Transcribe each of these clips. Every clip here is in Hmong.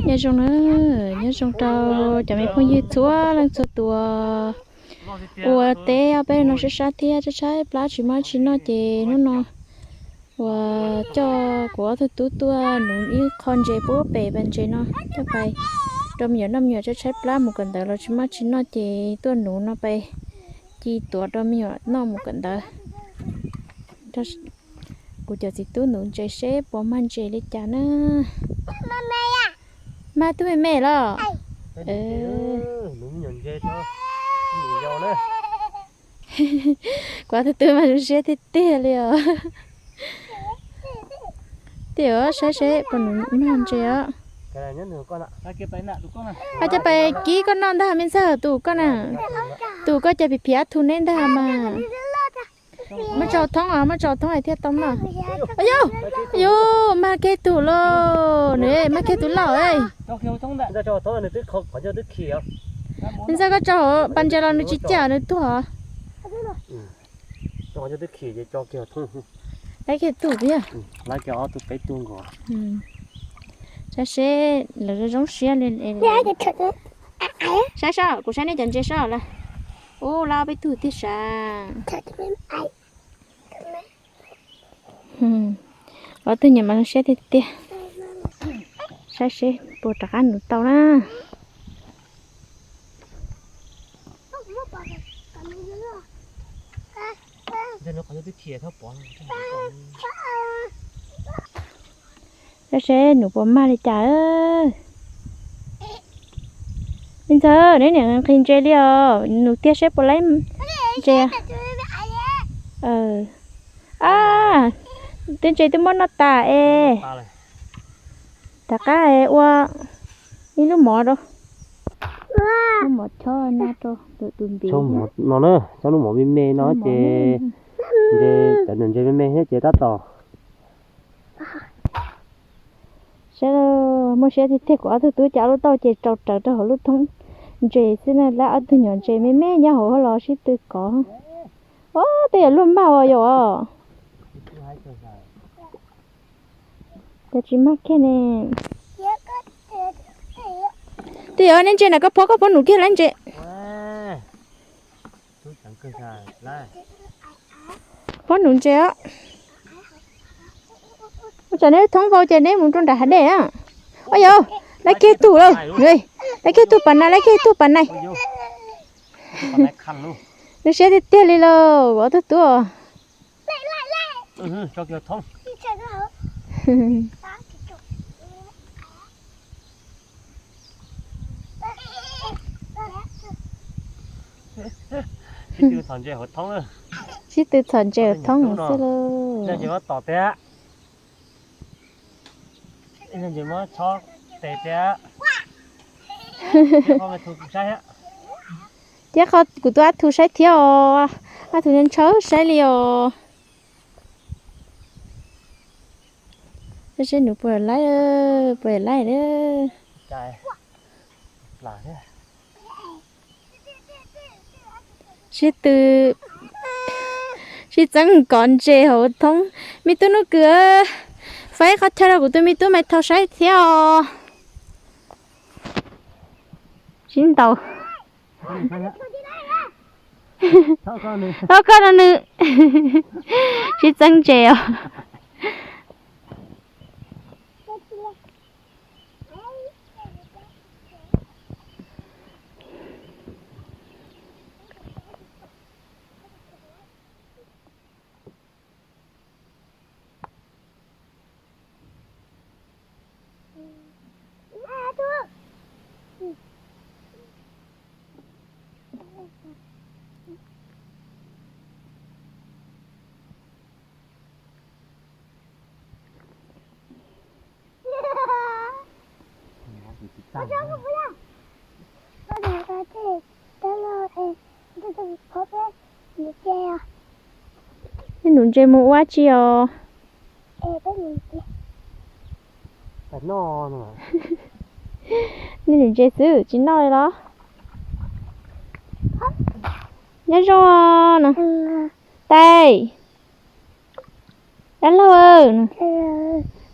Nyob zoo na, nyob zoo rau cov me phooj ywg txhua leej txhua tus uas teb ob peb no sab sab thiab tshaib tshaib plab tsis muaj tsis noj ces hnub no uas coj kuv ob tug tub tuaj nuv ib qho ntses puag pem pas ntses no coj pais rau me nyuam noj, me nyuam tshaib tshaib plab mus kawm ntawv los tsis muaj tsis noj ces tuaj nuv no pais ci tuav rau me nyuam noj mus kawm ntawv. Kuv cov txiv tub nuv ntses seb puas mag ntses li cas na. Mag tub me me los? Kuv ob tug tub mas zoo siab tiag tiag li os. Tiag, saib seb puas nuv mag ntses os. Hais cov pais kib koj noj ntag me ntxawg, tus koj na, tus koj cas phiv phiv ob tug neb ntag mas. Muab tso thoob os, muab tso thoob es thiaj tau noj. Yus, mag kiag tus lauj, nws mag kiag tus lauj. Me ntxawg koj tso hauv pas ntses los nws tsis ciaj nws tuag. Laiv kiag tus, saib seb lawv zoo siab li. Saib seb, kuv saib nej cov ntses seb lawv. Ub, lab peb tug tiag sav. Ob tug nyiam mas zoo siab tiag tiag. Saib seb puas rov qab nuv tau na. Saib seb nuv puas mag li cas. Me ntxawg, neb niam nqhis ntses li os, nuv tiag seb puas laib ntses. Twb ntses twb muab noj tas es. Rov qab ua ib lub mov rau. Lub mov chob no rau tus ntiv. Chob mov no na, chob lub mov me me no ces ntses, cov niag ntses me me thiab ces tab tom. Saib, muaj siab tiag tiag, kuv ob tug tub coj lub tauj ces tsaus rawv rau hauv lub thoob ntses xwb na, lab ob tug nyuam ntses me me nyob hauv los sib tw kov. Ob, tej yam luaj maj ua yom. Cov tsis mag kiag ne. Twb yog neb ntses na, koj phob, koj phob nuv kiag lawm ntses. Phob nuv ntses os. Ua tsam neb thoob vau ces neb mus rau nram hav dej na. Ua yog, lawv kiag tug lawm, lawv kiag tug pas na, lawv kiag tug pas na. Zoo siab tiag tiag li lauj, ob tug tub. Sib tw txhom ntses hauv thoob xwb lauj. Ntses muab chob tes thiab. Cia qhov kuv tus ab thu saib thiab os. Ab thu ntshaw saib li os. Saib seb nws puas laib, puas laib. Sib tw, sib txeeb kov ntses hauv thoob. Me tub Nuj Kws, faib qhov chaw rau kuv tus me tub Maiv Thau saib thiab os. Sib ntaus. Thov koj no nws sib txeeb ntses os. Peb nuv ntses mus ua dab tsi os? Nej nuv ntses xwb tsis noj li los? Nyob zoo no. Tais, dab laug,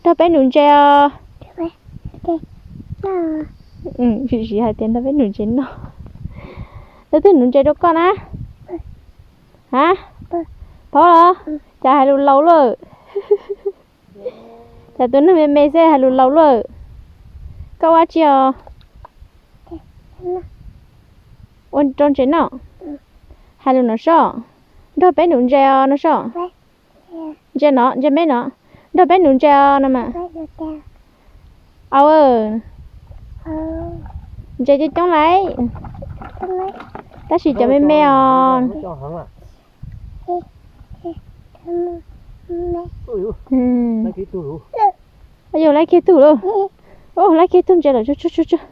nrog peb nuv ntses os. Siv siv hais tias nrog peb nuv ntses noj. Tus twg nuv ntses rau koj na? Ha? Paub los? Cas hais lus laus lawm? Cas tus neeg me me xwb hais lus laus lawm? Koj ua tsi os? Ua rau ntses noj. Hais lus no sob. Nrog peb nuv ntses os no sob. Ntses no, ntses me no. Nrog peb nuv ntses os no mas. Au, ntses coob coob lauj. Tab sis cov me me os. Yog laib kiag tug lauj. Laib kiag tug ntses lawm, tsuag tsuag tsuag.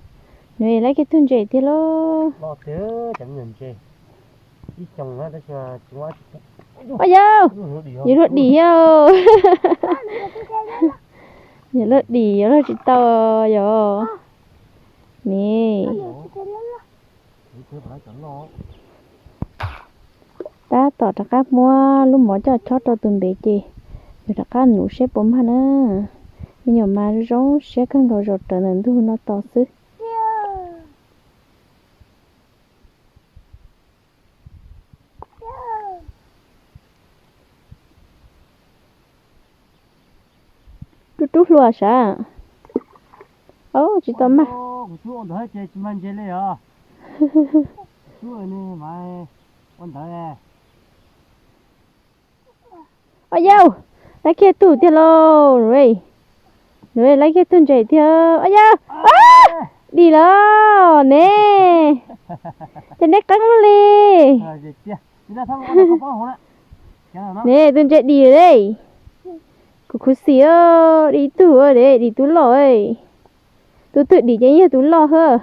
Nws laib kiag tug ntses tiag lauj. Yog, yus luag dim yog. Yus luag dim yus luag tsis tau yog. Ni. Tab tom rov qab muab lub mov coj chob rau tus ntev ces yus rov qab nuv seb puas mag na. Me nyuam mas zoo siab kawg nkaus, zaum rawv ntawm ntug no tos xwb. Rub rub hlua sav. Tsis tau mag. Au yau, laib kiag tug tiag lauj. Laib kiag tug ntses tiag. Au yau, dim lawm ne. Ces neb qeeb lub li. Ne tus ntses dim lawm. Kuv khuv xim, dim ib tug, dim tus loj. Tus twg dim ces yog tus loj hwb.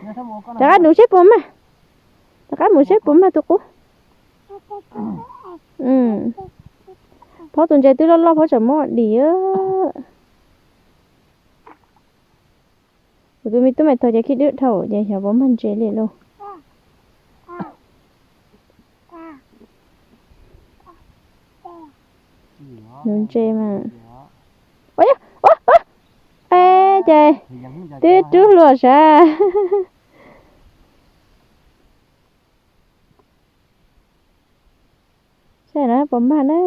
Rov qab mus seb puas mag. Rov qab mus seb puas mag tus qub. Phob tus ntses twb loj loj, phob tsam muab dim. Kuv tus me tub me thaum ces khib dwb dhau ces xyov puas mag ntses li lauj. Nuv ntses mas. Es twb rub hlua sav. Saib no puas mag na.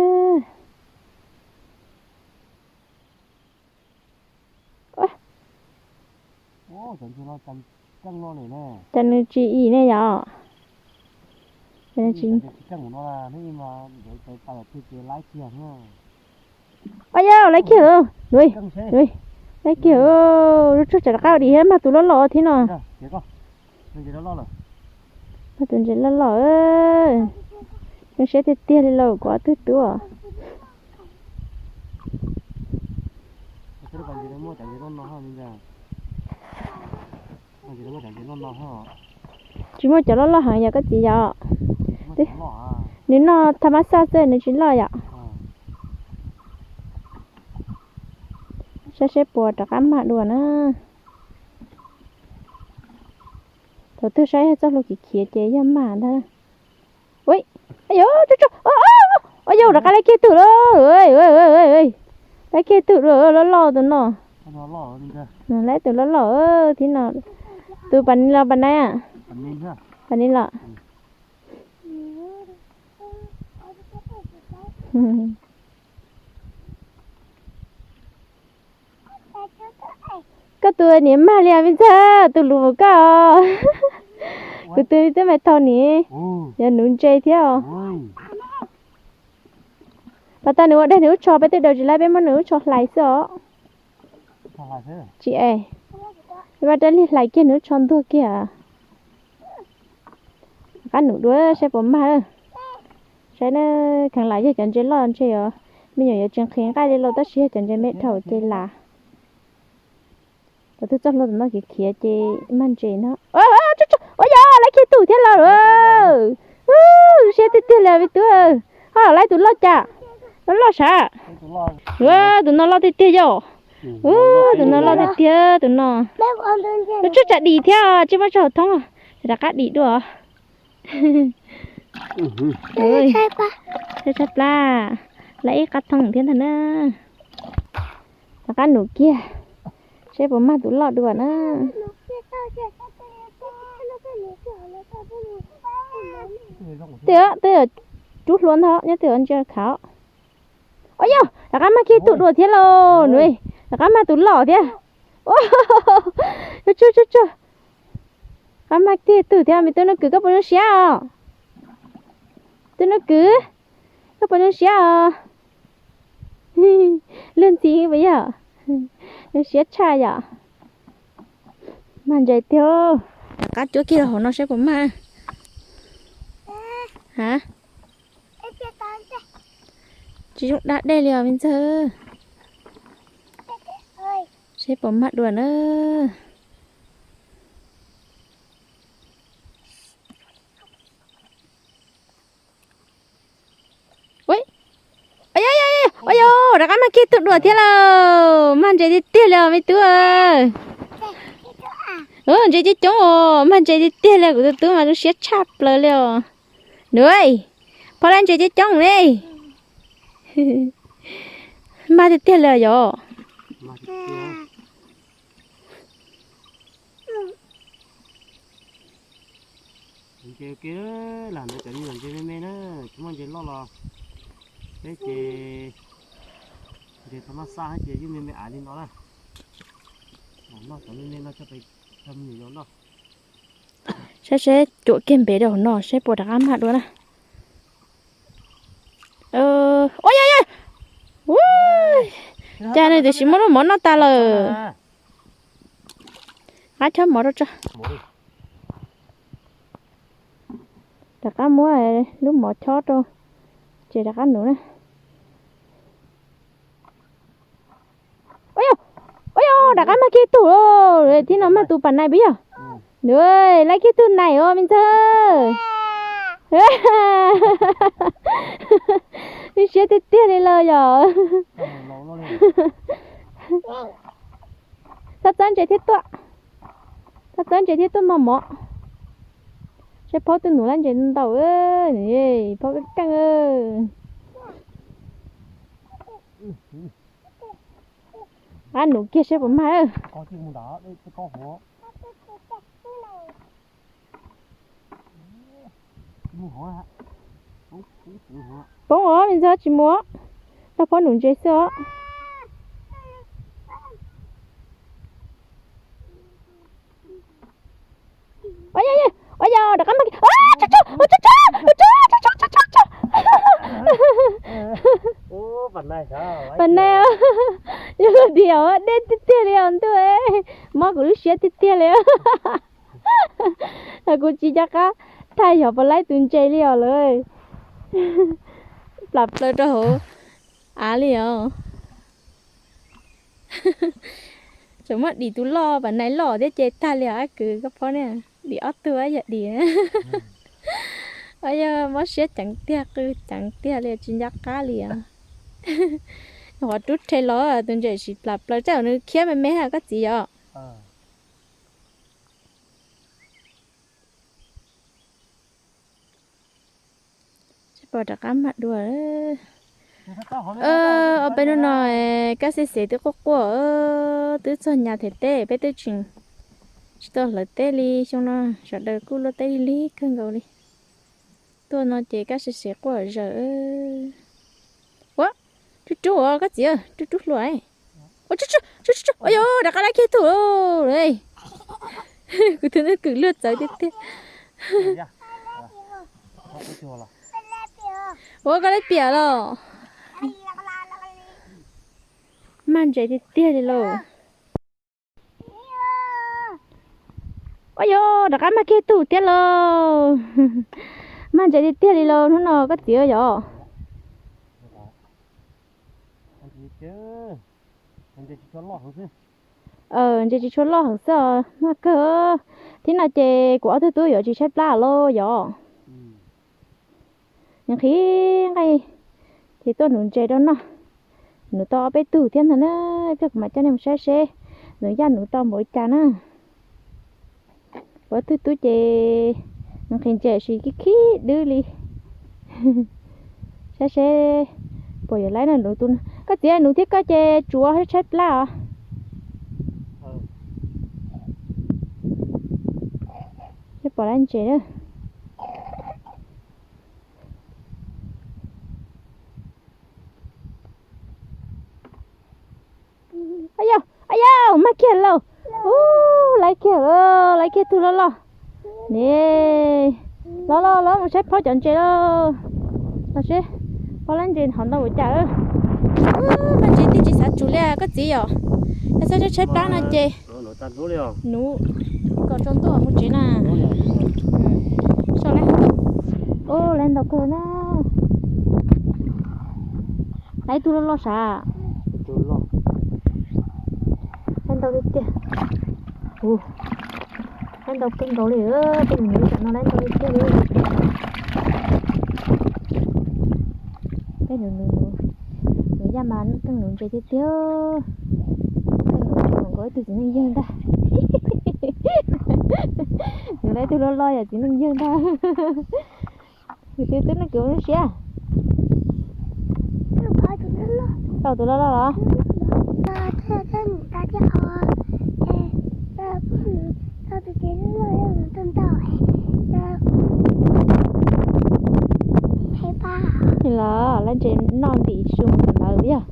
Cas nws tsis im ne yom? Au yau, laib kiag, laib kiag, tsuag tsam rov qab dim thiab, mag tus loj loj thiab no. Mag tus ntses loj loj. Zoo siab tiag tiag li lauj, kuv ob tug tub. Tsis muaj cov loj loj heev yom koj txiv yom. Nws noj thaj mab xaj xwb, nws tsis loj yom. Saib seb puas rov qab mag dua na. Thaum twg saib txoj hlua khiav khiav ces yog mag ntag. Ua yau, rov qab laib kiag tug lawm. Laib kiag tug loj loj tus no. Laib tus loj loj thiab no. Tus pas ni los pas nai? Pas ni los. Koj tus niam mag li os me ntxawg, tus luv koj. Kuv tus me tub me thaum ni yog nuv ntses thiab os. Pas tas nws ua dej nws lub tsho, peb twb daws tsis laib, peb muab nws lub tsho hlais xwb os. Tsis es, peb muab rab liag hlais kiag nws lub tsho ntuag kiag. Rov qab nuv dua saib puas mag. Saib na, kheev lam yog cov ntses loj ntshe yog me nyuam yuav tsis nqhis nqaij li lauj, tab sis yog cov ntses me dhau ces lam. Thaum twg txoj hlua tus no khiav khiav ces mag ntses no. Ua yog laib kiag tug thiab lawm. Siab tiag tiag li me tub. Ho laib tus loj cas? Loj loj sav. Tus no loj tiag tiag yom. Tus no loj tiag tiag tus no. Tsuag tsam dim thiab, tsis muaj tso hauv thoob. Rov qab dim dua. Tshaib plab, lawv ib qab thoob thiab ntag na. Rov qab nuv kiag. Seb puas mag tus loj dua na. Twb yog, twb yog rub hlua ntag, nyob twb yog ntsia khav. Ua yog, rov qab mag kiag tug dua thiab lauj. Rov qab mag tus loj thiab. Tsuag tsuag tsuag. Rov qab mag kiag tug thiab, me tub Nuj Kwm koj puas zoo siab os? Tub Nuj Kwm, koj puas zoo siab os? Luag ntxhi puas yog? Zoo siab tshaj yom. Mag ntses tiag. Rov qab cuab kiag hauv no seb puas mag. Ha, tsis zoo da dej li os me ntxawg. Seb puas mag dua na. Ua yog, rov qab mag kiag tug dua thiab lauj. Mag ntses tiag tiag li os me tub. Ntses coob coob os, mag ntses tiag tiag li, kuv tus tub mas zoo siab tshaj plaws li os. Nws, phob lab ntses coob coob ne. Mag tiag tiag li os yom. Ntses ua ke, lam ntawd cov me nyuam ntses me me na, tsis muaj ntses loj los peb ces ntses tau noj xaj ces yeej me me av li no na. Lam noj cov me me no coj pem coj me nyuam yaus noj. Saib seb cuam kiag npev rau hauv no seb puas rov qab mag dua na. Ua yog, cas nws tiam sis muab lub mov noj tas lawm. Qab chob mov rau tso. Rov qab muab lub mov chob rau, ces rov qab nuv na. Ua yog, rov qab mag kiag tug, thib no mag tus pas nais puas yog? Nws, laib kiag tug nais os me ntxawg. Zoo siab tiag tiag li los yom. Txhob txawb ntses thiab tuaj, txhob txawb ntses thiab tuaj noj mov. Seb phob twb nuv lab ntses ntau, phob keej keej. Qab nuv kiag seb puas mag. Poob os, me ntxawg tsis mus os. Tau phob nuv ntses xwb os. Ua yog, rov qab mag kiag, tso tso tso tso tso tso. Pas nais, yog lub diam dej tiag tiag li os ntuj, mob kuv lub siab tiag tiag li. Kuv tsis nco qab thaij yog puas laib tus ntses li os lawm. Plam plaws rau hauv av li os. Tseem muab dim tus loj, pas nais loj thiab ces tag li os. Ab kwv koj phob ne, dim ob tug ab yog dim. Yog mob siab ceev tiag, qw ceev tiag li, tsis nco qab li os. Qhov rub rhe los tus ntses siv plam plaws, tej zaum nws khiab me me koj txiv yom. Seb puas rov qab mag dua. Ob peb hnub no kaj xib xev twb quaj quaj, twb txog nyas them teb, peb twb tseem tsis tau hlawv teb li. Xyoo no sawv daws kuj luaj teb lig lig kawg nkaus li. Tuaj no ces kaj xib xev quaj zawm. Ua, rub rub os koj txiv, rub rub hlua. Ua, yog rov qab laib kiag tug. Kuv tus ntxhais kwv luaj txawv tiag tiag. Ua koj laib piam los? Mag ntses tiag tiag li lauj. Ua yog rov qab mag kiag tug thiab lauj. Mag ntses tiag tiag li lauj hnub no koj txiv yom. Ntses tsis tshua loj heev xwb os, mag kawg. Thib no ces kuv ob tug tub yuav tsis tshaib plab lauj yom. Nqhis nqaij ces tuaj nuv ntses rau noj. Nuv tau ob peb tug thiab ntag na, ib pliag kuv mam coj nej mus saib seb nuv yaj nuv tau npaum li cas na. Kuv ob tug tub ces nqhis ntses sis khib khib dwb li. Saib seb puas yuav laib na nuv tus. Koj txiv, nuv thiab koj ces tsuav tshaib plab os. Pom laiv ntses na. Ayo, ayo, mag kiag lauj. Ub, laiv kiag, laiv kiag tug loj loj. Ne, los los los mus saib phob cov ntses lauj. Los seb, phob laiv ntses hov ntau ua cas. Ub, mag ntses twb tsis xav tsum li koj txiv yom. Yog xav tshaib plab no ces nuv kom tsaus ntuj mus tsev na. Ub, laiv ntau kawg na. Laiv tug loj loj sav. Laiv ntau tiag tiag. Ub, laiv ntau kawg nkaus li. Tej nus nus tam no laiv ntau tiag tiag li. Tej nus nus, nus yaj mas keej nus ntses tiag tiag. Keej nus ntses mas nkaus ib tug txiv neej yawg ntag. Nws laiv tug loj loj yog txiv neej yawg ntag. Nws twb twb neej kwv lub siab. Tau tus loj loj los? Los laiv ntses noj ntim su mus tom ntawd yog.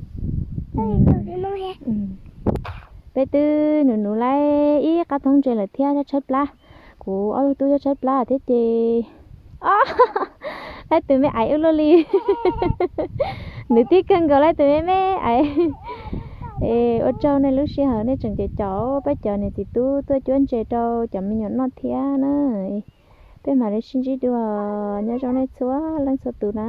Peb twb nus nus laiv ib qab thoob ntses lawm thiab, tshaib plab. Kuv ob tug tub tshaib plab thiab ces laiv tus me aiv ua luaj li. Nws tib kawg nkaus laiv tus me me aiv. Es ua tsaug nej lub sij hawm nej tseem caum caum peb cov niam txiv tub tuaj cuab ntses rau cov me nyuam noj thiab na. Peb mam li sib ntsib dua, nyob zoo nej txhua leej txhua tus na.